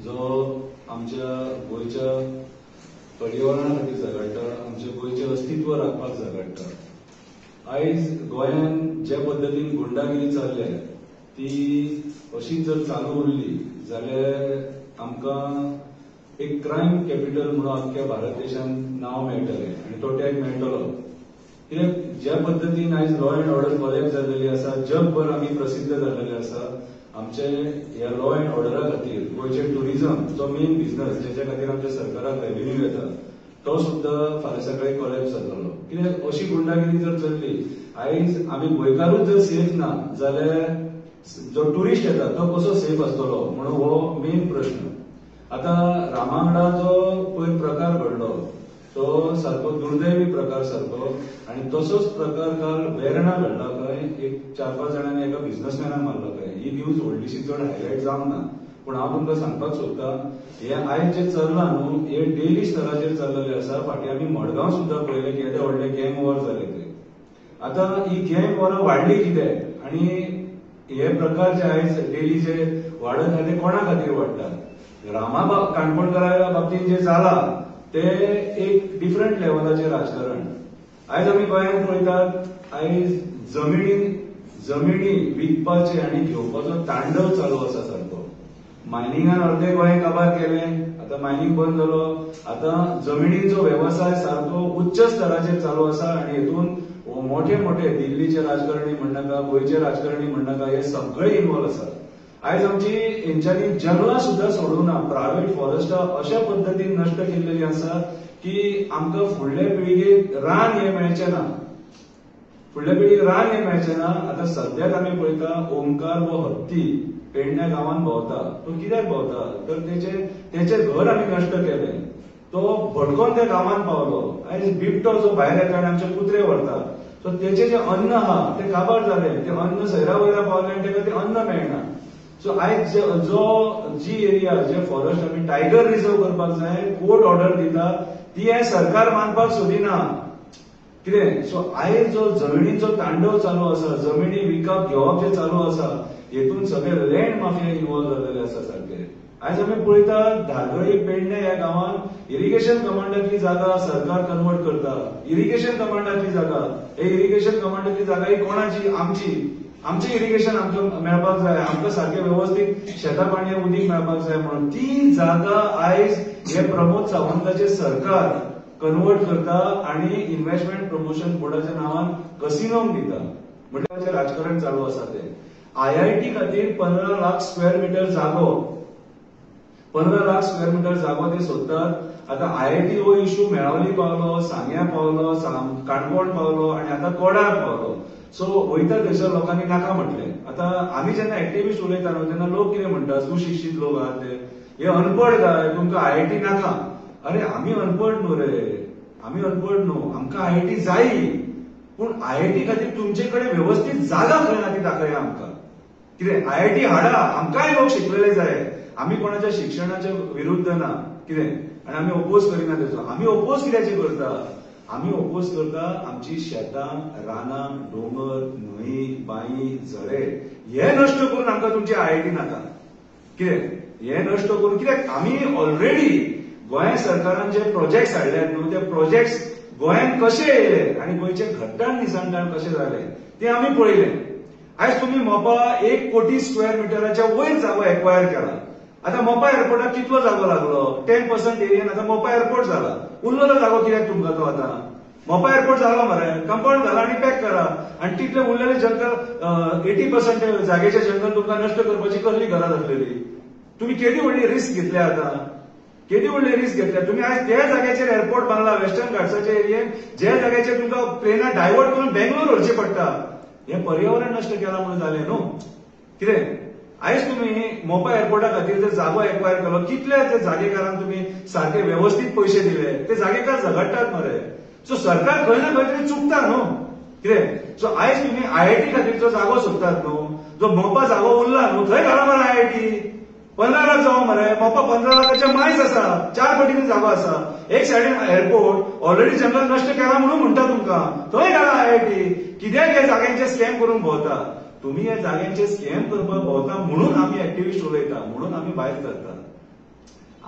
जो आमच्या गोंयच्या पर्यावरणा खातीर झगडटा, आमच्या गोंयचें अस्तित्व राखपाक झगडटा. आयज गोंयांत जे पद्दतीन गुंडागिरी चल्ल्या ती अशीच जर चालू उरली जाल्यार आमकां एक क्रायम कॅपिटल म्हणून अख्ख्या भारत देशांत नांव मेळटलें आनी तो टॅग मेळटलो. कित्याक ज्या पद्दतीन आयज लॉ अँड ऑर्डर कॉलेप्स जाल्लेली आसा, जगभर आमी प्रसिद्ध जाल्लेले आसा. आमचे ह्या लॉ अँड ऑर्डरा खातीर गोंयचे टुरिझम जो मेन बिझनस जेच्या खातीर आमच्या सरकाराक रेव्हेन्यू येता तो सुद्दां फाल्यां सकाळी कॉलेप्स जातलो. कित्याक अशी गुंडागिरी जर चल्ली, आयज आमी गोंयकारूच जर सेफ ना जाल्यार जो टुरिस्ट येता तो कसो सेफ आसतलो म्हणून हो मेन प्रश्न. आतां रामांगडा जो पयर प्रकार घडलो तो सारको दुर्दैवी प्रकार सारको, आनी तसोच प्रकार काल वेर्णा घडला खंय, एक 4-5 जाणांनी एका बिझनसमॅनाक मारलो खंय. ही न्यूज व्हडलीशी चड हायलायट जावंक ना, पूण हांव तुमकां सांगपाक सोदता हे आयज जे चल्लां न्हू हे डेली स्तराचेर चल्लेलें आसा. फाटीं आमी मडगांव सुद्दां पळयलें केदे व्हडले गँग वॉर जाले ते. आतां ही गँग वॉरां वाडली कित्याक आनी हे प्रकार जे आयज डेली जे वाडत आहा ते कोणा खातीर वाडटा? रामा काणकोणकारा बाबतींत जे जाला ते एक डिफरंट लेवलाचें राजकारण. आयज आमी गोंयांत पळयतात, आयज जमिनी विकपाचे आनी घेवपाचो तांडव चालू आसा सारको. मायनिंगान अर्दे गोंय काबार केलें, आतां मायनिंग बंद जालो. आतां जमिनीचो वेवसाय सारको उच्च स्तराचेर चालू आसा आनी हेतून मोठे मोठे दिल्लीचे राजकारणी म्हणनाका, गोंयचे राजकारणी म्हणनाका, हे सगळे इन्वॉल्व आसात. आयज आमची हेंच्यांनी जंगलां सुद्दां सोडूंक ना, प्रायव्हेट फॉरेस्टां अशा पद्दतीन नश्ट केल्लेली आसा की आमकां फुडले पिळगेक रान हें मेळचें ना, फुडल्या पिळगेक रान हें मेळचें ना. आतां सद्याक आमी पळयता ओंकार हो हत्ती पेडण्या गांवांत भोंवता. तो कित्याक भोंवता? तर तेचें घर आमी नश्ट केलें, तो भटकोन त्या गांवांत पावलो. आयज बिबटो जो भायर येता आनी आमचे कुत्रे व्हरता, सो तेचें जें अन्न आहा तें काबार जालें, तें अन्न सैरा वयरा पावलें आनी तेका तें अन्न मेळना. सो आयज जो जी एरिया जे फॉरेस्ट आमी टायगर रिझर्व करपाक जाय, कोर्ट ऑर्डर दिता, ती हें सरकार मानपाक सोदिना. कितें? सो आयज जो जमिनीचो तांडव चालू आसा, जमिनी विकप घेवप जें चालू आसा, हेतून सगळे लँड माफिया इन्वॉल्व जाल्लेले आसा सारके. आयज आमी पळयता धारगळी पेडणे ह्या गांवांत इरिगेशन कमांडांतली जागा सरकार कन्वर्ट करता. इरिगेशन कमांडांतली जागा, हे इरिगेशन कमांडांतली जागा ही कोणाची? आमची. आमचें इरिगेशन आमकां मेळपाक जाय, आमकां सारकें वेवस्थीत शेता पाणी उदीक मेळपाक जाय म्हणून ती जागा आयज हे प्रमोद सावंताचें सरकार कन्वर्ट करता आनी इन्व्हेस्टमेंट प्रमोशन बोर्डाच्या नांवान कसिनोंक दिता. म्हणल्यार राजकारण चालू आसा तें. आयआयटी खातीर 15 लाख स्क्वेअर मिटर जागो, 15 लाख स्क्वेअर मिटर जागो ते सोदतात. आतां आयआयटी हो इशू मेळावली पावलो, सांग्यां पावलो, काणकोण पावलो आनी आतां कोडार पावलो. सो वयता थंयसर लोकांनी नाका म्हटलें. आतां आमी जेन्ना एक्टिविस्ट उलयता न्हू तेन्ना लोक कितें म्हणटा, सुशिक्षीत लोक आहात ते, हे अनपड काय, तुमकां आयआयटी नाका. अरे आमी अनपड न्हू रे, आमी अनपड न्हू, आमकां आयआयटी जायी, पूण आयआयटी खातीर तुमचे कडेन वेवस्थीत जागा खंय ना ती दाखया आमकां. कितें आयआयटी हाडा, आमकांय लोक शिकलेले जाय. आमी कोणाच्या शिक्षणाच्या विरुद्ध ना, कितें, आनी आमी ओपोज करिना तेचो. आमी ओपोज कित्याचे करता? आमी ओपोज करता आमची शेतां, रानां, दोंगर, न्हंयी, बांयी, झरे हे नश्ट करून आमकां तुमची आयआयटी नाका. कितें हे नश्ट करून? कित्याक आमी ऑलरेडी गोंय सरकारान जे प्रोजेक्ट्स हाडल्यात न्हू ते प्रोजेक्ट्स गोंयांत कशे येयले आनी गोंयचे घट्टाण निसणटाण कशें जालें तें आमी पळयलें. आयज तुमी मोपा 1 कोटी स्क्वेअर मिटराच्या वयर जागो एक्वायर केला. आतां मोपा एअरपोर्टाक कितलो जागो लागलो? 10% एरियन आतां मोपा एअरपोर्ट जाला. उरलेलो जागो कित्याक तुमकां तो? आतां मोपा एअरपोर्ट जालो मरे, कंपाउंड घाला आनी पॅक करा, आनी तितले उरलेले जंगल 80% जागेचे जंगल तुमकां नश्ट करपाची कसली गरज आसलेली? तुमी केदी व्हडली रिस्क घेतल्या? आतां केदी व्हडली रिस्क घेतल्या तुमी? आयज त्या जाग्याचेर एअरपोर्ट बांदला वेस्टर्न घाट्साच्या एरियेन, ज्या जाग्याचेर तुमकां प्लेनां डायवर्ट करून बेंगलोर व्हरचें पडटा. हें पर्यावरण नश्ट केलां म्हणून जालें न्हू. कितें आयज तुमी मोपा एअरपोर्टा खातीर जर जागो एक्वायर केलो, कितले ते जागेकारांक तुमी सारके वेवस्थीत पयशे दिले? ते जागेकार झगडटात मरे. सो सरकार खंय ना खंय तरी चुकता न्हू. कितें? सो आयज तुमी आयआयटी खातीर जो जागो सोदतात न्हू, जो मोपा जागो उरला न्हू थंय घाला मरे आयआयटी. 15 लाख जावं मरे, मोपा 15 लाखाच्या मायज आसा, 4 पटीन जागो आसा. एक सायडीन एअरपोर्ट ऑलरेडी जंगल नश्ट केला म्हणून म्हणटा तुमकां, थंय घाला आयआयटी. कित्याक ह्या जाग्यांचे स्कॅम करूंक भोंवता? तुम्ही ह्या जाग्यांचे स्कॅम करपाक भोंवता म्हणून आमी एक्टिविस्ट उलयता, म्हणून आमी भायर सरता.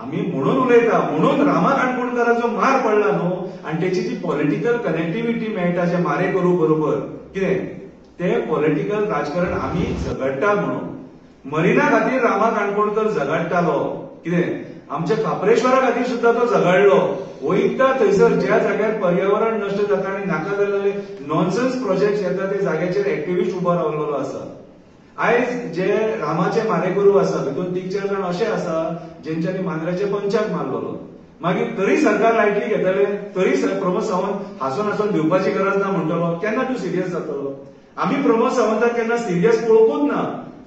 आमी म्हणून उलयता, म्हणून रामा काणकोणकाराचो मार पडला न्हू आनी तेची जी पॉलिटिकल कनेक्टिव्हिटी मेळटा जे मारे करू बरोबर कितें ते पॉलिटिकल राजकारण आमी झगडटा. म्हणून मरिना खातीर रामा काणकोणकर झगडटालो, कितें आमच्या खाप्रेश्वरा खातीर सुद्धा तो झगडलो. वयता थंयसर ज्या जाग्यार पर्यावरण नश्ट जाता आनी नाका जाल्ले नॉनसन्स प्रोजेक्ट येता ते जाग्याचेर एक्टिविस्ट उबो रावलेलो आसा. आयज जे रामाचे मारेकरू आसा तितून तीग चार जाण अशे आसा जेंच्यांनी मांद्र्याचे पंचाक मारलेलो. मागीर तरी सरकार लायटली घेतले, तरी प्रमोद सावंत हांसून हांसून दिवपाची गरज ना म्हणटलो, केन्ना तूं सिरियस जातलो? आमी प्रमोद सावंताक केन्ना सिरियस पळोवपूच ना,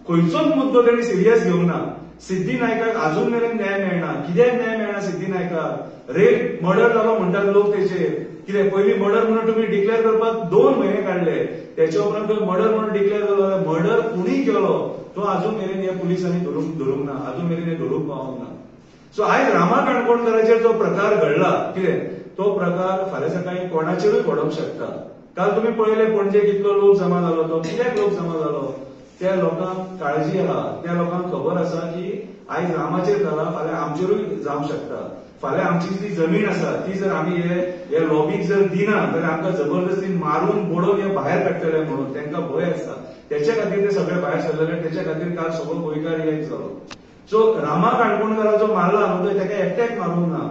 खंयचोच मुद्दो तेणी सिरियस घेवंक ना. सिद्धी नायकाक अजून मेरेन न्याय मेळना. कित्याक न्याय मेळना सिद्धी नायकाक? रेप मर्डर जालो म्हणटात लोक तेचेर, कितें पयलीं मर्डर म्हणून तुमी डिक्लेअर करपाक 2 म्हयने काडले, तेच्या उपरांत तो मर्डर म्हणून डिक्लेअर जालो. मर्डर कोणी केलो तो अजून मेरेन ह्या पुलिसांनी धरूंक ना, अजून मेरेन हे धरूंक पावूंक ना. सो आयज रामा काणकोणकाराचेर जो प्रकार घडला कितें तो प्रकार फाल्यां सकाळीं कोणाचेरूय घडोवंक शकता. काल तुमी पळयले पणजे कितलो लोक जमा जालो, तो कित्याक लोक जमा जालो? त्या लोकांक काळजी आहा, त्या लोकांक खबर आसा की आयज रामाचेर जाला फाल्यां आमचेरूय जावंक शकता. फाल्यां आमची जी जमीन आसा ती जर आमी हे लॉबीक जर दिना जाल्यार आमकां जबरदस्तीन मारून बोडोवन हे भायर काडटले म्हणून तांकां भंय आसता. तेच्या खातीर ते सगळे भायर सरलेले, तेच्या खातीर काल सगळो गोंयकार एक जालो. सो रामा काणकोणकाराचो मारला न्हू तो ताका एकट्याक मारूंक ना,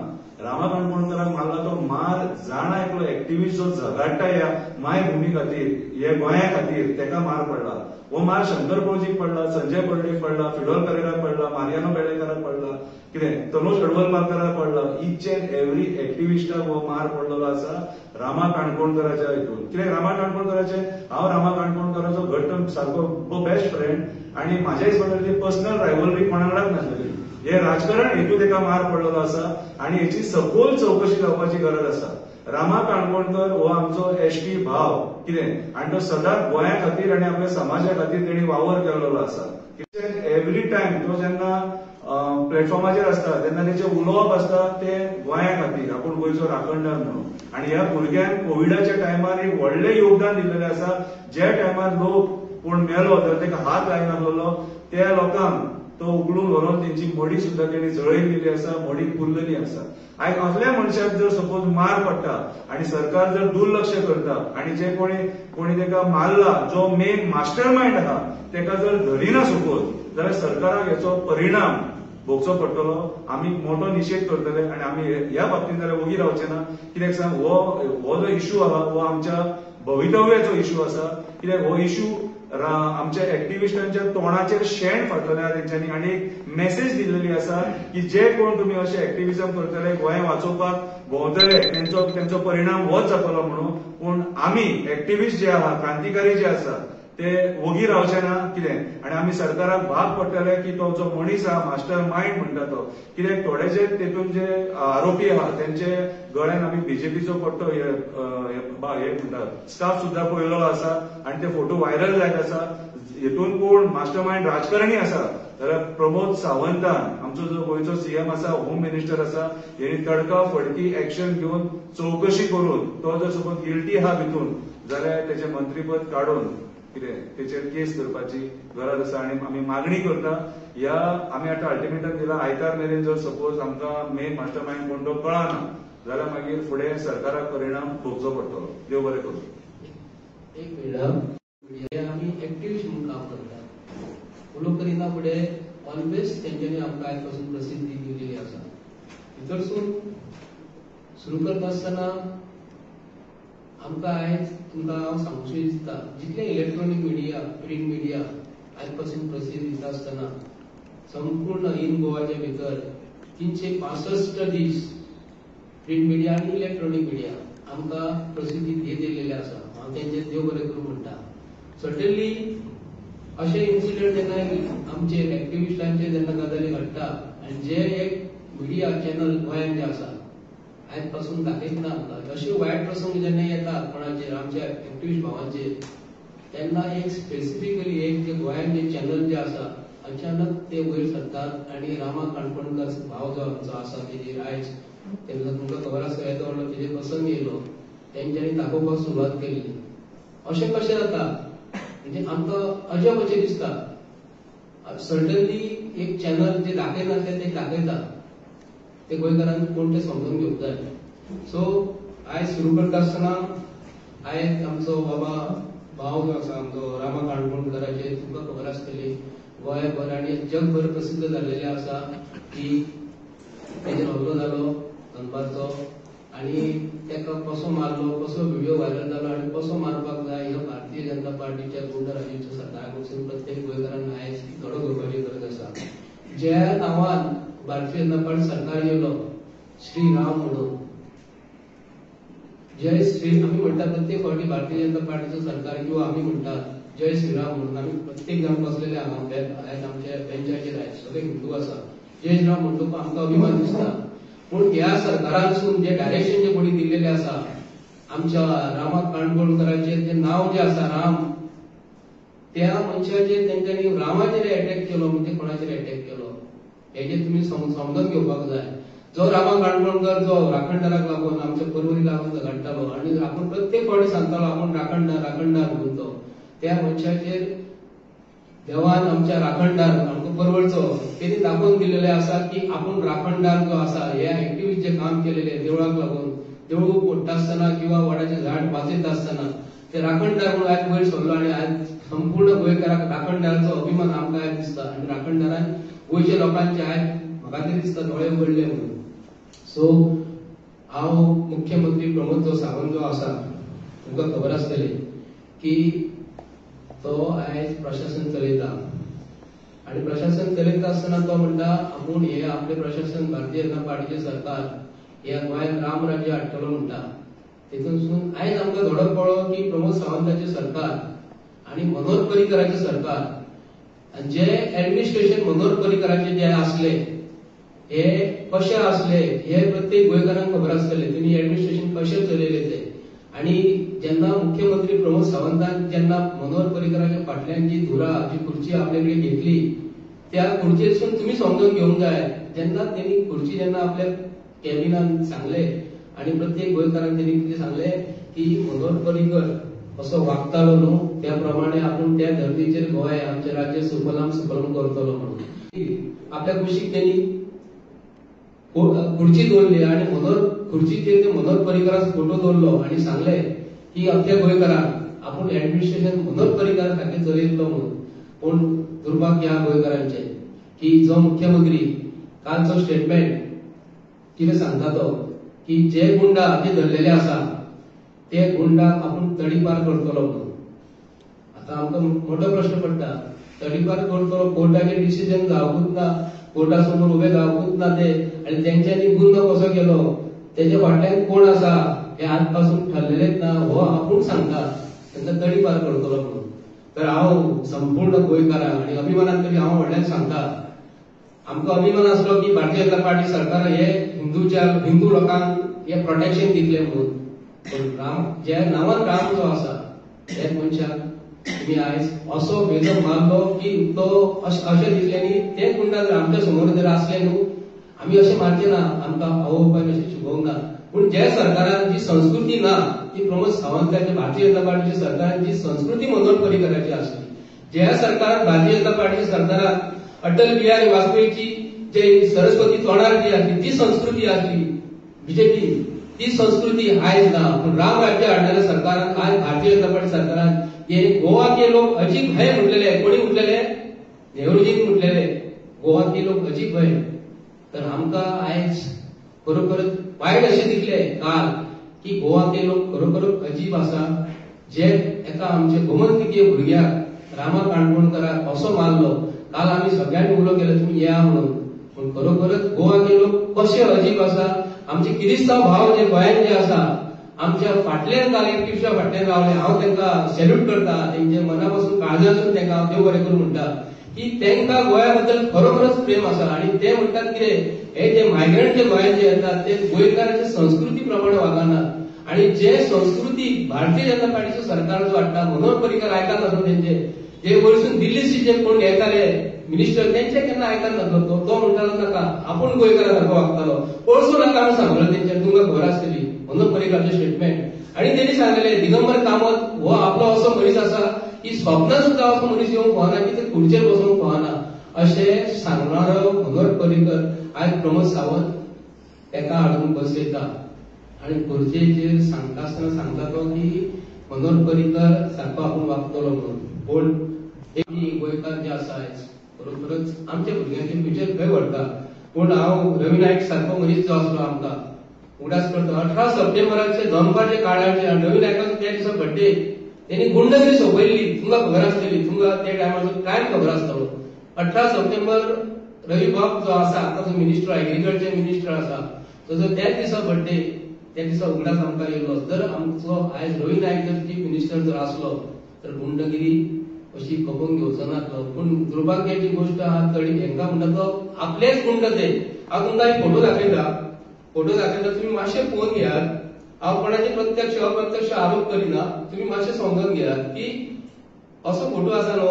रामा काणकोणकाराक मारला तो मार जाणा एकलो एक्टिविस्ट जो झगडटा ह्या मायभुमी खातीर, हे गोंया खातीर, ताका मार पडला. हो मार शंकर पळजीक पडला, संजय पर्डेक पडला, फिडोल परेराक पडला, मारियानो बेडेकाराक पडला, कितें तनुज अडवलपारकाराक पडला. इच एंड एवरी एक्टिविस्टाक हो मार पडलेलो आसा रामा काणकोणकाराच्या हितून. कित्याक रामा काणकोणकाराचे, हांव रामा काणकोणकाराचो घट्ट सारको बेस्ट फ्रेंड आनी म्हाज्या हिसपान पर्सनल रायवलरी कोणा वांगडाच नासलेली. हे राजकारण हेतू ताका मार पडलेलो आसा आनी हेची सखोल चवकशी जावपाची गरज आसा. रामा काणकोणकर हो आमचो एसटी भाव कितें आनी तो सदांच गोंया खातीर आनी आपल्या समाजा खातीर तेणी वावर केल्लो आसा. एवरी टायम तो जेन्ना प्लॅटफॉर्माचेर आसता तेन्ना तेचें उलोवप आसता तें गोंया खातीर, आपूण गोंयचो राखणदार म्हणून. आनी ह्या भुरग्यान कोविडाच्या टायमार एक व्हडलें योगदान दिल्लेलें आसा. ज्या टायमार लोक कोण मेलो तर ताका हात लायनासलेलो त्या लोकांक तो उगडून व्हरून तेंची मडी सुद्धा तेणी जळयलेली आसा, मडी पुरलेली आसा. आयज असल्या मनशाक जर सपोज मार पडटा आनी सरकार जर दुर्लक्ष करता आनी जे कोणी ताका मारला जो मेन मास्टर मायंड आहा ताका जर धरिना सपोज जाल्यार सरकाराक हेचो परिणाम भोगचो पडटलो. आमी मोठो निशेध करतले आनी आमी ह्या बाबतींत जाल्यार ओगी रावचे ना. कित्याक सांग, हो जो इशू आहा हो आमच्या भवितव्याचो इशू आसा. कित्याक हो इशू आमच्या एक्टिविस्टांच्या तोंडाचेर शेण फाटलें आहा तेंच्यांनी आनी एक मेसेज दिल्लेली आसा की जे कोण तुमी अशें एक्टिविजम करतले, गोंय वाचोवपाक भोंवतले, तेंचो परिणाम होच जातलो म्हणून. पूण आमी एक्टिविस्ट जे आहा, क्रांतिकारी जे आसा ते वोगी रावचे ना कितें आनी आमी सरकाराक भाग पडटले की तो जो मनीस आहा मास्टर मायंड म्हणटा तो, कित्याक थोडे जे तेतून जे आरोपी आहा तेंचे गळ्यान आमी बीजेपीचो पट्टो हे म्हणटा स्कार्फ सुद्धा पळयलेलो आसा आनी ते फोटो व्हायरल जायत आसा. हेतून कोण मास्टर मायंड राजकारणी आसा जाल्यार प्रमोद सावंतान आमचो जो गोंयचो सीएम आसा, होम मिनिस्टर आसा, हेणी तडका फडकी एक्शन घेवन चवकशी करून तो जर सपोज गिल्टी आहा भितून जाल्यार तेचें मंत्रीपद काडून कितें तेचेर केस करपाची गरज आसा. आनी आमी मागणी करता, ह्या आमी आतां अल्टिमेटम दिला आयतार मेरेन जर सपोज आमकां मेन मास्टर मायंड कोण तो कळना जाल्यार मागीर फुडें सरकाराक परिणाम भोगचो पडटलो. देव बरें करूं. एक मिनिट, आमी एक्टिविस्ट म्हणून काम करतात, उलो करिना फुडें ऑलवेज तेंच्यांनी आमकां आयज पासून प्रसिद्धी दिवलेली आसा. भितरसून सुरू करता आसतना आमकां आयज तुमकां हांव सांगूंक दिसता, जितले इलेक्ट्रॉनीक मिडिया, प्रिंट मिडिया आयज पासून प्रसिद्धी दिता आसतना संपूर्ण इन गोवाच्या भितर 365 दीस प्रिंट मिडिया आनी इलेक्ट्रॉनीक मिडिया आमकां प्रसिद्धी दिलेली आसा. हांव तेंचे देव बरें करूं म्हणटा. सर्टनली अशे इन्सिडंट जेन्ना आमचे एक्टिविस्टांचे जेन्ना गजाली घडटा आनी जे एक मिडिया चॅनल गोंयांत जे आसा आयज पासून दाखयतना आमकां अशे वायट प्रसंग जेन्ना येता कोणाचेर, आमच्या एक्टिविस्ट भावांचेर, तेन्ना एक स्पेसिफिकली एक जे गोंयांत जे चॅनल जे आसा अचानक ते वयर सरतात आनी रामा काणकोणकर भाव जो आमचो आसा तेजेर आयज तेन्ना तुमकां खबर आसा येदो व्हडलो तेजेर प्रसंग येयलो, तेंच्यांनी दाखोवपाक सुरवात केल्ली. अशें कशें जाता म्हणजे आमकां अजब अशें दिसता. सर्टनली एक चॅनल जे दाखयनासले ते दाखयता. ते गोंयकारांक कोण ते समजून घेवंक जाय. सो आयज सुरू करता आसतना आयज आमचो बाबा भाव जो आसा आमचो रामा काणकोणकराचेर तुमकां खबर आसतली, गोंयभर आनी जगभर प्रसिद्ध जाल्लेले आसा की तेजेर हल्लो जालो दनपारचो आनी ताका कसो मारलो, कसो व्हिडिओ व्हायरल जालो आनी कसो मारपाक जाय ह्या भारतीय जनता पार्टीच्या गुंडराजीच्या सरकारा कडसून प्रत्येक गोंयकारांक आयज धडो घेवपाची गरज आसा. ज्या नांवान भारतीय जनता पार्टी सरकार येयलो श्री राम म्हणून, जय श्री आमी म्हणटात प्रत्येक फावटी भारतीय जनता पार्टीचो सरकार किंवा आमी म्हणटात जय श्रीराम म्हणून. आमी प्रत्येक जाण बसलेले हांगा आयज आमच्या बेंचाचेर आयज सगळे हिंदू आसा, जय श्रीराम म्हणटकच आमकां अभिमान दिसता. पूण ह्या सरकारांसून जे डायरेक्शन जे कोणी दिल्लेले आसा आमच्या रामा काणकोणकराचेर जे नांव जे आसा राम, त्या मनशाचेर तेंच्यांनी रामाचेर अटॅक केलो म्हणजे कोणाचेर अटॅक केलो हेजेर तुमी समजून घेवपाक जाय. जो रामा काणकोणकर जो राखणदाराक लागून आमच्या पर्वरी लागून झगडटालो आनी आपूण प्रत्येक फावटी सांगतालो आपूण राखणदार राखणदार म्हणून, तो त्या मनशाचेर देवान आमच्या राखणदार आमकां परवडचो तेणी दाखोवन दिलेले आसा की आपूण राखणदार जो आसा हे एक्टिविस्ट जे काम केलेले देवळाक लागून, देवूळ फोडटा आसतना किंवा वडाचें झाड वाचयता आसतना ते राखणदार म्हणून आयज वयर सरलो आनी आयज संपूर्ण गोंयकाराक राखणदाराचो अभिमान आमकां आयज दिसता. आनी राखणदारान गोंयच्या लोकांचे आयज म्हाका तरी दिसता दोळे उगडले म्हणून. सो हांव मुख्यमंत्री प्रमोद जो सावंत जो आसा तुमकां खबर आसतली की तो आयज प्रशासन चलयता आनी प्रशासन चलयता आसतना तो म्हणटा आपूण हे आपलें प्रशासन भारतीय जनता पार्टीचें सरकार ह्या गोंयांत राम राज्य हाडटलो म्हणटा. तेतूनसून आयज आमकां धडो कळ्ळो की प्रमोद सावंताचें सरकार आनी मनोहर पर्रीकराचें सरकार आनी जे एडमिनिस्ट्रेशन मनोहर पर्रीकराचें जे आसले हे कशें आसले हे प्रत्येक गोंयकारांक खबर आसतलें तेणी एडमिनिस्ट्रेशन कशें चलयलें तें. आनी जेन्ना मुख्यमंत्री प्रमोद सावंतान जेन्ना मनोहर पर्रीकराच्या फाटल्यान जी धुरा जी खुर्ची आपले कडेन घेतली त्या खुर्चेसून तुमी समजून घेवंक जाय. जेन्ना तेणी खुर्ची जेन्ना आपल्या कॅबिनान सांगले आनी प्रत्येक गोंयकारान तेणी कितें सांगलें की मनोहर पर्रीकर असो वागतालो न्हू त्या प्रमाणे आपूण त्या धर्तीचेर गोंय आमचें राज्य सुफलाम सुफलाम करतलो म्हणून आपल्या कुशीक तेणी खुर्ची दवरली आनी मनोहर खुर्चीचेर ते मनोहर पर्रीकराचो फोटो दवरलो आनी सांगले की अख्ख्या गोंयकारांक आपूण एडमिनिस्ट्रेशन मनोहर पर्रीकर सारकें चलयतलो म्हणून. पूण दुर्भाग्य ह्या गोंयकारांचें की जो मुख्यमंत्री कालचो स्टेटमेंट कितें सांगता तो की जे गुंडा जे धरलेले आसा ते गुंडाक आपूण तडीपार करतलो म्हणून. आतां आमकां मोठो प्रश्न पडटा, तडीपार करतलो कोर्टाचें डिसिजन जावंकूच ना, कोर्टा समोर उबे जावंकूच ना ते, आनी तेंच्यांनी गुन्हो कसो केलो तेजे फाटल्यान कोण आसा हे आज पासून ठरलेलेच ना, हो आपूण सांगता तेंका तडीपार करतलो म्हणून. तर हांव संपूर्ण गोंयकारांक आनी अभिमानान तरी हांव व्हडल्यान सांगता, आमकां अभिमान आसलो की भारतीय जनता पार्टी सरकार हे हिंदूच्या हिंदू लोकांक हे प्रोटेक्शन दितले म्हणून. पूण राम ज्या नांवान राम जो आसा त्या मनशाक तुमी आयज असो बेदम मारलो की तो अशें दिसलें न्ही ते गुंडा जर आमच्या समोर जर आसले न्हू आमी अशें मारचे ना, आमकां आवय अशें शिकोवंक ना. पूण ज्या सरकारान जी संस्कृती ना ती प्रमोद सावंताच्या भारतीय जनता पार्टीच्या सरकारान जी संस्कृती मनोहर पर्रीकराची आसली, ज्या सरकारान भारतीय जनता पार्टीच्या सरकारान अटल बिहारी वाजपेयीची जे सरस्वती तोंडार जी आसली ती संस्कृती आसली बीजेपी, ती संस्कृती आयज ना. पूण राम राज्य हाडलेल्या सरकारान आयज भारतीय जनता पार्टी सरकारान हे गोवा के लोक अजीब है म्हटलेले, कोणी म्हटलेले नेहरूजीन म्हटलेले गोवा के लोक अजीब है. तर आमकां आयज खरोखर वायट अशें दिसलें काल की गोवा के लोक खरोखर अजीब आसा, जे एका आमचे गोमंतकीय भुरग्याक रामा काणकोणकराक असो मारलो. काल आमी सगळ्यांनी उलो केलो तुमी या म्हणून, पूण खरोखरच गोवा के लोक कशे अजीब आसा. आमचे किरिस्तांव भाव जे गोंयांत जे आसा आमच्या फाटल्यान काल एक टिपशा फाटल्यान रावले, हांव तांकां सॅल्यूट करता, तेंचे मना पासून काळजासून तांकां हांव देव बरें करूं म्हणटा की तांकां गोंया बद्दल खरोखरच प्रेम आसा. आनी ते म्हणटात कितें हे जे मायग्रंट जे गोंयांत जे येतात ते गोंयकाराचे संस्कृती प्रमाणे वागनात आनी जे संस्कृती भारतीय जनता पार्टीचो सरकार जो हाडटा मनोहर पर्रीकर आयकत नासलो तेंचे, जे वयरसून दिल्लीचे जे कोण येताले मिनिस्टर तेंचे केन्ना आयकत नासलो, तो म्हणटालो नाका आपूण गोंयकारा सारको वागतालो, पळसो नाका आमी सांगलो तेंच्या, तुमकां खबर आसतली मनोहर पर्रीकराचें स्टेटमेंट. आनी तेणी सांगलें दिगंबर कामत हो आपलो असो मनीस आसा की स्वप्नां सुद्दां असो मनीस येवंक पावना की ते खुर्चेर बसूंक पावना अशें सांगणारो मनोहर पर्रीकर आयज प्रमोद सावंत ताका हाडून बसयता आनी गरजेचेर सांगता आसतना सांगता तो की मनोहर पर्रीकर सारको आपूण वागतलो म्हणून. पूण आमी गोंयकार जे आसा आयज खरोखरच आमच्या भुरग्यांचे फ्युचर खंय व्हरता. पूण हांव रवी नायक सारको मनीस जो आसलो आमकां उगडास करता 18 सप्टेंबराचे दनपारच्या काळाचे रवी नायकाचो त्या दिसा बड्डे, तेणी गुंडगिरी सोंपयल्ली. तुमकां खबर आसतली, तुमकां त्या टायमाचो टायम खबर आसतलो. 18 सप्टेंबर रवी बाब जो आसा आतां जो मिनिस्टर एग्रीकल्चर मिनिस्टर आसा ताजो त्याच दिसा बड्डे, त्या दिसा उगडास आमकां येयलो. जर आमचो आयज रवी नायक जर चीफ मिनिस्टर जर आसलो तर गुंडगिरी अशी खपोवन घेवचो नासलो. पूण दुर्भाग्याची गोश्ट आहा तडी हेंकां म्हणटा तो आपलेच गुंड ते. हांव तुमकां एक फोटो दाखयता, फोटो दाखयता, तुमी मातशें पळोवन घेयात. हांव कोणाचे प्रत्यक्ष अप्रत्यक्ष आरोप करिना, तुमी मातशें समजून घेयात की असो फोटो आसा न्हू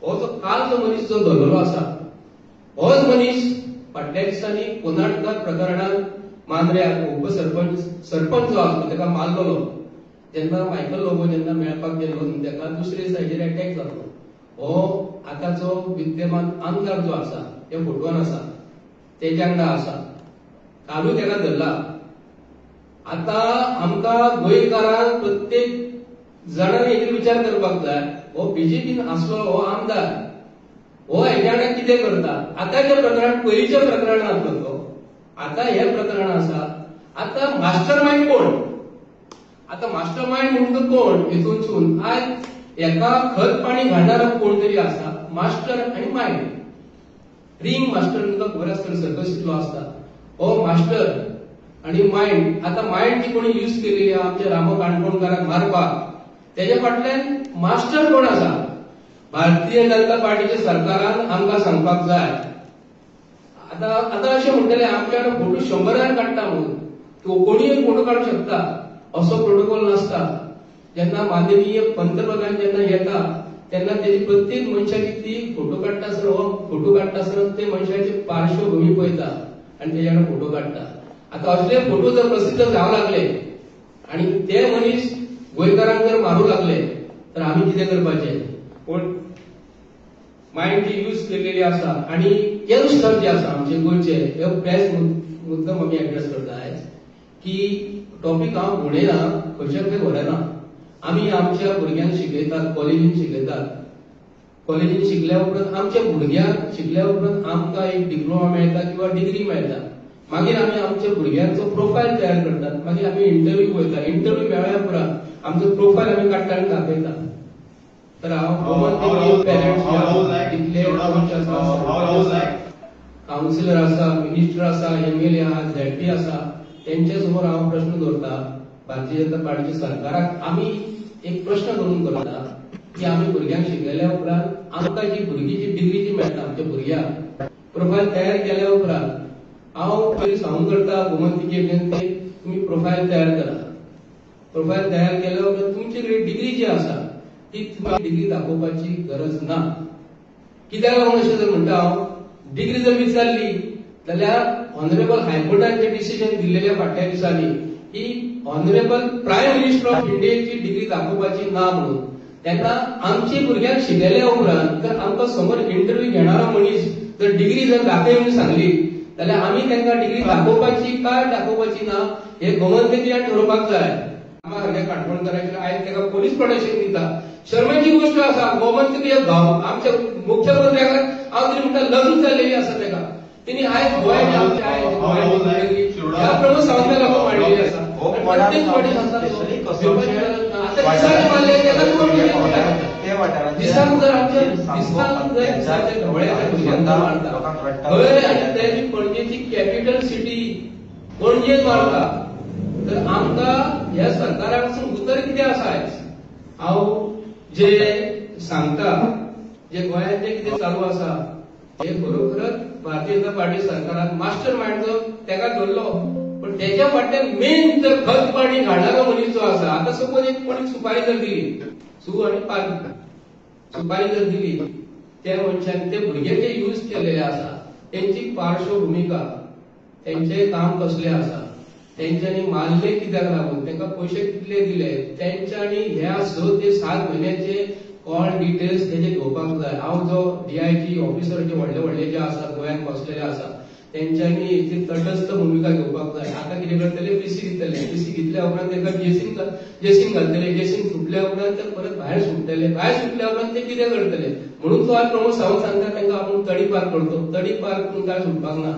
हो जो काल जो मनीस जो धरलेलो आसा होच मनीस फाटल्या दिसांनी कोनाडकर प्रकरणान मांद्र्याक उपसरपंच सरपंच जो आसलो ताका मारलेलो. जेन्ना मायकल लोबो जेन्ना मेळपाक गेल्लो ताका दुसरे सायडीर अटॅक जालो. हो आतांचो विद्यमान आमदार जो आसा त्या फोटवान आसा तेज्या वांगडा आसा, कालूय ताका धरला. आतां आमकां गोंयकारांक प्रत्येक जाणांनी हेजेर विचार करपाक जाय. हो बीजेपीन आसलो हो आमदार हो हेज्या वांगडा कितें करता. आतांच्या प्रकरणात पयलींच्या प्रकरणात आसलो तो, आतां हे प्रकरण आसा. आतां मास्टर मायंड कोण, आतां मास्टर मायंड म्हणटा कोण हेतूनसून आयज एका खत पाणी घालणारो कोण तरी आसा. मास्टर आनी मायंड, रिंग मास्टर तुमकां खबर आसतलो सर्कसींतलो आसता हो मास्टर आनी मायंड. आतां मायंड जी कोणी यूज केलेली आहा आमच्या रामो काणकोणकाराक मारपाक, तेज्या फाटल्यान मास्टर कोण आसा भारतीय जनता पार्टीच्या सरकारान आमकां सांगपाक जाय. आतां आतां अशें म्हणटले आमच्या कडेन फोटो 100 काडटा म्हणून कोणीय फोटो काडूंक शकता असो प्रोटोकॉल नासता. जेन्ना माननीय पंतप्रधान जेन्ना येता तेन्ना तेजी प्रत्येक मनशाची ती फोटो काडटा आसतना हो फोटो काडटा आसतना ते मनशाची पार्श्वभूमी पळयता आनी तेज्या कडेन फोटो काडटा. आतां असले फोटो जर प्रसिद्ध जावंक लागले आनी ते मनीस गोंयकारांक जर मारूंक लागले तर आमी कितें करपाचें. पूण मायंड जी यूज केलेली आसा आनी यंगस्टर जे आसा आमचे गोंयचे हे बेस्ट मुद्दम आमी एड्रेस करता आयज की टॉपीक हांव घुणयना, खंयच्या खंय व्हरना. आमी आमच्या भुरग्यांक शिकयतात, कॉलेजीन शिकयतात. कॉलेजीन शिकल्या उपरांत आमच्या भुरग्यांक शिकल्या उपरांत आमकां एक डिप्लोमा मेळटा किंवा डिग्री मेळटा. मागीर आमी आमच्या भुरग्यांचो प्रोफायल तयार करतात, मागीर आमी इंटरव्यू वयता, इंटरव्यू मेळ्ळ्या उपरांत आमचो प्रोफायल आमी काडटा आनी दाखयता. तर हांव पेरंट्स कितले कावन्सिलर आसा, मिनिस्टर आसा, एमएलए आहा, झेडपी आसा, तेंच्या समोर हांव प्रश्न दवरता. भारतीय जनता पार्टीच्या सरकाराक आमी एक प्रश्न करून करता की आमी भुरग्यांक शिकयल्या उपरांत आमकां जी भुरगीं जी डिग्री जी मेळटा आमच्या भुरग्यांक प्रोफायल तयार केल्या उपरांत हांव पयलीं सांगून करता गोमंतकीय तुमी प्रोफायल तयार करा. प्रोफायल तयार केल्या उपरांत तुमचे कडेन डिग्री जी आसा ती तुमी डिग्री दाखोवपाची गरज ना. कित्याक लागून अशें जर म्हणटा हांव, डिग्री जर विचारली जाल्यार ऑनरेबल हायकोर्टान जे डिसिजन दिल्लेले फाटल्या दिसांनी की ऑनरेबल प्रायम मिनिस्टर ऑफ इंडियाची डिग्री दाखोवपाची ना म्हणून, तेन्ना आमची भुरग्यांक शिकयल्या उपरांत जर आमकां समोर इंटरव्यू घेणारो मनीस जर डिग्री जर दाखय म्हणून सांगली जाल्यार आमी तांकां डिग्री दाखोवपाची काय दाखोवपाची ना हे गोमंतकीयान ठरोवपाक जाय. आमकां सारकें काणकोणकारांचेर आयज ताका पोलीस प्रोटेक्शन दिता. शर्मेची गोश्ट आसा, गोमंतकीय गांव आमच्या मुख्यमंत्र्याक हांव तरी म्हणटा लग्न जाल्लेली आसा ताका, तिणी आयज गोंय आमच्या आयज ह्या प्रमोद सावंता लोकांक मांडलेली आसा. प्रत्येक मनीस आसा दिसांक जर आमच्या दिसांक जर दिसाच्या ढवळ्याच्या भुरग्यांक मारता हय, आनी तेजी पणजेची कॅपिटल सिटी पणजेन मारता, तर आमकां ह्या सरकारा पासून उतर कितें आसा आयज. हांव जे सांगता जे गोंयांत जे कितें चालू आसा हे खरोखरच भारतीय जनता पार्टी सरकारान मास्टर मायंड जो तेका धरलो, पण तेच्या फाटल्यान मेन जर खत पाणी घालणारो मनीस जो आसा. आतां सपोज एक कोणी सुपारी जर दिली, सू आनी पान सुपारी जर दिली त्या मनशान ते भुरगे जे यूज केलेले आसा तेंची पार्श्वभुमिका, तेंचे काम कसले आसा, तेंच्यांनी मारले कित्याक लागून, तांकां पयशे कितले दिले, तेंच्यांनी ह्या 6 ते 7 म्हयन्याचे कॉल डिटेल्स तेजे घेवपाक जाय. हांव जो डीआयजी ऑफिसर जे व्हडले व्हडले जे आसा गोंयांत बसलेले आसा तेंच्यांनी हेची तटस्थ भुमिका घेवपाक जाय. आतां कितें करतले, पीसी दितले, पीसी घेतल्या उपरांत तांकां जेसीन घालतले, जेसीन सुटल्या उपरांत ते परत भायर सुट्टले, भायर सुटल्या उपरांत ते कितें करतले. म्हणून तो आज प्रमोद सावंत सांगता तांकां आपूण तडी पार करतो. तडी पार करून काय सुटपाक ना.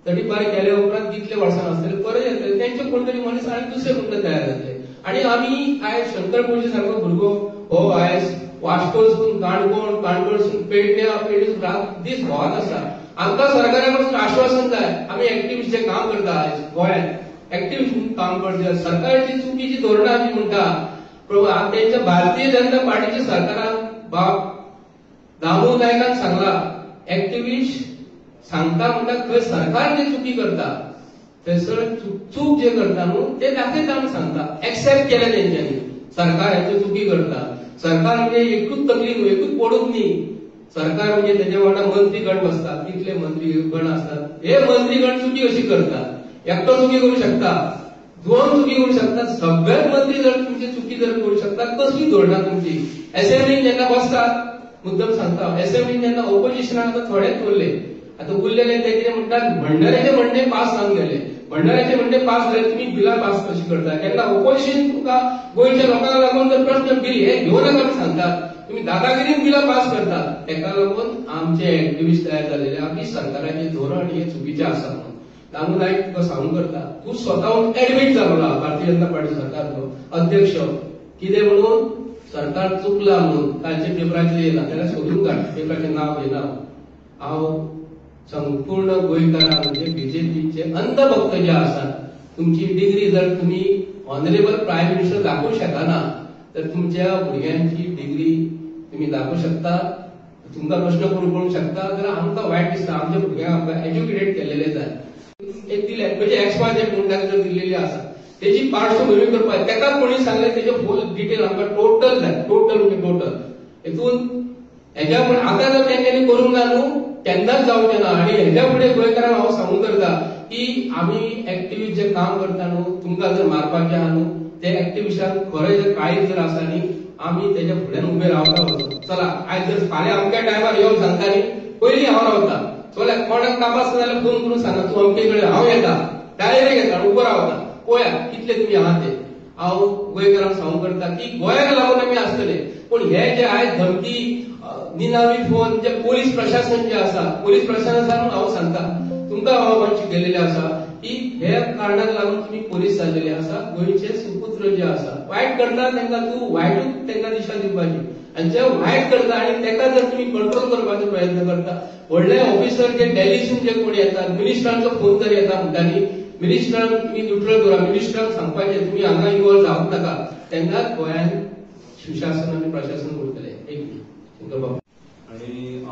तडी पार केल्या उपरांत कितले वर्सां आसतले परत येतले तेंचे कोण तरी मनीस आनी दुसरे कोण तयार जातले. आनी आमी आयज शंकर पोळजी सारको भुरगो हो आयज वास्कोसून काणकोण, काणकोणसून पेडण्या, पेडण्यासून रात दीस भोंवत आसा. आमकां सरकारा कडसून आश्वासन जाय. आमी एक्टिविस्ट जे काम करता आयज गोंयांत एक्टिविस्ट काम करता, सरकारची चुकीची धोरणां जी म्हणटा तेंच्या भारतीय जनता पार्टीच्या सरकारान बाब दामू नायकान सांगला एक्टिविस्ट सांगता म्हणटा खंय सरकार जे चुकी करता थंयसर चूक जे करता न्हू ते दाखयता म्हूण सांगता. एक्सेप्ट केलें तेंच्यांनी सरकार हेंच्यो चुकी करता. सरकार म्हणजे एकूच तकली न्हू, एकूच पडूच न्ही. सरकार म्हणजे तेच्या वांगडा मंत्रीगण बसतात, कितले मंत्रीगण असतात, हे मंत्रीगण चुकी अशी करतात. एकटो चुकी करू शकता, दोन चुकी करू शकता, सगळे मंत्री जर तुमची चुकी जर करू शकता कसली धोरणां तुमची. असेंब्लीन जेन्ना बसतात मुद्दम सांगता, असेंब्लीन जेन्ना ओपोजिशनाक आतां थोडेच उरले, आतां उरलेले ते कितें म्हणटात भंडाऱ्याचे म्हणणे पास जावन गेले, भंडाऱ्याचे म्हणणे पास जाले, तुमी बिलां पास कशी करता. केन्ना ओपोजिशन तुका गोंयच्या लोकांक लागून जर प्रश्न बिल हे घेवन नाका सांगतात, तुमी दादागिरीन बिलां पास करतात. तेका लागून आमचे एक्टिविस्ट तयार जालेले आमी सरकाराचे धोरण हे चुकीचें आसा म्हणून दामू नायक तुका सांगूंक करता. तूं स्वताहून एडमीट जालो ना भारतीय जनता पार्टी सरकारचो अध्यक्ष कितें म्हणून सरकार चुकला म्हणून कालच्या पेपराचेर येयला, ताका सोदून काड, पेपराचें नांव घेना. हांव संपूर्ण गोंयकारांक म्हणजे बीजेपीचे अंधभक्त जे आसात, तुमची डिग्री जर तुमी ऑनरेबल प्रायम मिनिस्टर दाखोवंक शकना तर तुमच्या भुरग्यांची डिग्री तुमी दाखोवंक शकता, तुमकां प्रश्न करूंक शकता. जाल्यार आमकां वायट दिसता, आमच्या भुरग्यांक आमकां एज्युकेटेड केल्लेले जाय. एक दिले म्हणजे एक्स वाय झेड म्हणटा जर दिल्लेली आसा तेजी पार्श्वभूमी करपाक तेका कोणी सांगलें तेजे फूल डिटेल आमकां टोटल जाय, टोटल म्हणजे टोटल. हितून हेज्या फुडें आतां जर तेंच्यांनी करूंक ना न्हू केन्नाच जावचें ना. आनी हेज्या फुडें गोंयकारांक हांव सांगूंक करता की आमी एक्टिविस्ट जे काम करता न्हू, तुमकां जर मारपाचें आहा न्हू ते एक्टिविस्टांक खरें जर काळीज जर आसा न्ही आमी तेज्या फुड्यान उबे रावता. चला आयज जर फाल्यां अमक्या टायमार येवन सांगता न्ही पयलीं हांव रावता, चल्या कोणाक काम आसता जाल्यार फोन करून सांगा तूं अमके कडेन हांव येता, डायरेक्ट येता उबो रावता, पळया कितले तुमी आहा ते. हांव गोंयकारांक सांगूंक करता की गोंयाक लागून आमी आसतले, पूण हे जे आयज धमकी निनावी फोन जे पोलीस प्रशासन जे आसा, पोलीस प्रशासनान हांव सांगता तुमकां हांव शिकयलेलें आसा की हे कारणाक लागून तुमी पोलीस जाल्लेले आसा. गोंयचे सुपुत्र जे आसा वायट करता तांकां तूं वायटूच तांकां दिशा दिवपाची, आनी जे वायट करता आनी ताका जर तुमी कंट्रोल करपाचो प्रयत्न करता, व्हडले ऑफिसर जे दिल्लीसून जे कोण येतात मिनिस्टरांचो फोन जर येता म्हणटा न्ही मिनिस्टरांक तुमी न्युट्रल दवरा, मिनिस्टरांक सांगपाचें तुमी हांगा इन्वॉल्व जावंक नाका, तेन्नाच गोंयांत सुशासन आनी प्रशासन उरतलें. एक शंकर बाबू. आणि